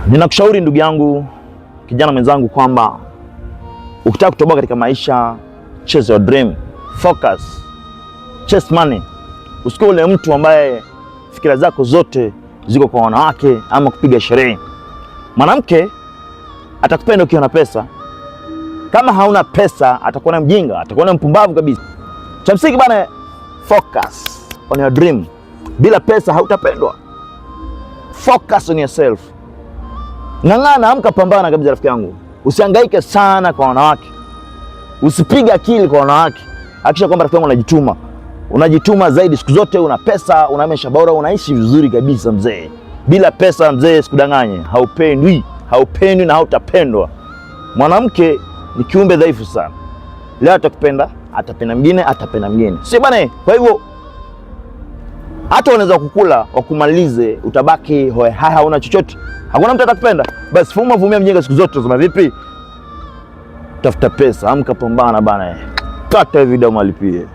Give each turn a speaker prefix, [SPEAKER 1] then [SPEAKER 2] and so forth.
[SPEAKER 1] Ninakushauri ndugu yangu, kijana mwenzangu, kwamba ukitaka kutoboa katika maisha, chase your dream, focus, chase money. Usikuwe ule mtu ambaye fikira zako zote ziko kwa wanawake ama kupiga sherehe. Mwanamke atakupenda ukiwa na pesa. Kama hauna pesa, atakuwa na mjinga, atakuwa na mpumbavu kabisa. Cha msingi bana, focus on your dream. Bila pesa hautapendwa. Focus on yourself. Ng'ang'ana, amka, pambana kabisa rafiki yangu. Usihangaike sana kwa wanawake, usipige akili kwa wanawake. Hakikisha kwamba rafiki yangu unajituma, unajituma zaidi siku zote. Una pesa, una maisha bora, unaishi vizuri kabisa mzee. Bila pesa mzee, sikudanganye, haupendwi, haupendwi na hautapendwa. Mwanamke ni kiumbe dhaifu sana. Leo atakupenda, atapenda mwingine, atapenda mwingine, si bwana? Kwa hivyo hata wanaweza kukula wakumalize, utabaki hoe hai, hauna chochote, hakuna mtu atakupenda. Basi fuma vumia mjinga siku zote, sema vipi? Tafuta pesa, amka, pambana bana, kata hivi damu alipie.